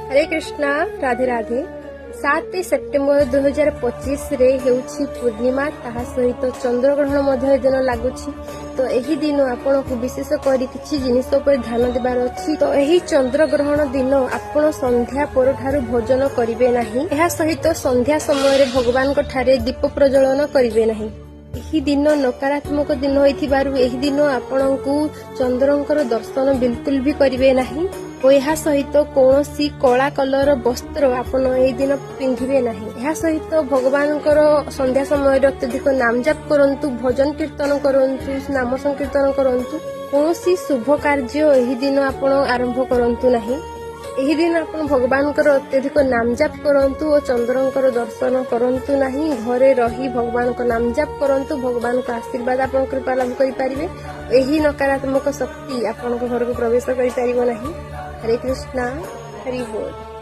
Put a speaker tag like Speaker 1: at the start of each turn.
Speaker 1: Hare Krishna, Radhe Radhe. 7 September 2025ରେ ହେଉଛି ପୂର୍ଣ୍ଣିମା। ତାହା ସହିତ ଚନ୍ଦ୍ରଗ୍ରହଣ ମଧ୍ୟ ଏ ଦିନ ଲାଗୁଛି। ତ ଏହି ଦିନ ଆପଣଙ୍କୁ ବିଶେଷ କରି କିଛି ଜିନିଷ ଉପରେ ଧ୍ୟାନ ଦେବାର ଅଛି। ତ ଏହି ଚନ୍ଦ୍ରଗ୍ରହଣ ଦିନ ଆପଣ ସନ୍ଧ୍ୟା ପରଠାରୁ ଭୋଜନ କରିବେ ନାହିଁ। ଏହା ସହିତ ସନ୍ଧ୍ୟା ସମୟରେ ଭଗବାନଙ୍କ ଠାରେ ଦୀପ ପ୍ରଜ୍ୱଳନ କରିବେ ନାହିଁ। ଏହି ଦିନ ନକାରାତ୍ମକ ଦିନ ହୋଇଥିବାରୁ ଏହି ଦିନ ଆପଣଙ୍କୁ ଚନ୍ଦ୍ରଙ୍କର ଦର୍ଶନ ବିଲକୁଲ ବି କରିବେ ନାହିଁ ଓ ଏହା ସହିତ କୌଣସି କଳା କଲର ବସ୍ତ୍ର ଆପଣ ଏହି ଦିନ ପିନ୍ଧିବେ ନାହିଁ। ଏହା ସହିତ ଭଗବାନଙ୍କର ସନ୍ଧ୍ୟା ସମୟରେ ଅତ୍ୟଧିକ ନାମ ଜାପ କରନ୍ତୁ, ଭଜନ କୀର୍ତ୍ତନ କରନ୍ତୁ, ନାମ ସଂକୀର୍ତ୍ତନ କରନ୍ତୁ। କୌଣସି ଶୁଭ କାର୍ଯ୍ୟ ଏହି ଦିନ ଆପଣ ଆରମ୍ଭ କରନ୍ତୁ ନାହିଁ। ଏହି ଦିନ ଆପଣ ଭଗବାନଙ୍କର ଅତ୍ୟଧିକ ନାମ ଜାପ କରନ୍ତୁ ଓ ଚନ୍ଦ୍ରଙ୍କର ଦର୍ଶନ କରନ୍ତୁ ନାହିଁ। ଘରେ ରହି ଭଗବାନଙ୍କ ନାମ ଜାପ କରନ୍ତୁ। ଭଗବାନଙ୍କ ଆଶୀର୍ବାଦ ଆପଣ କୃପା ଲାଭ କରିପାରିବେ। ଏହି ନକାରାତ୍ମକ ଶକ୍ତି ଆପଣଙ୍କ ଘରକୁ ପ୍ରବେଶ କରିପାରିବ ନାହିଁ। ହରେ କୃଷ୍ଣା, ହରି ବୋଲ।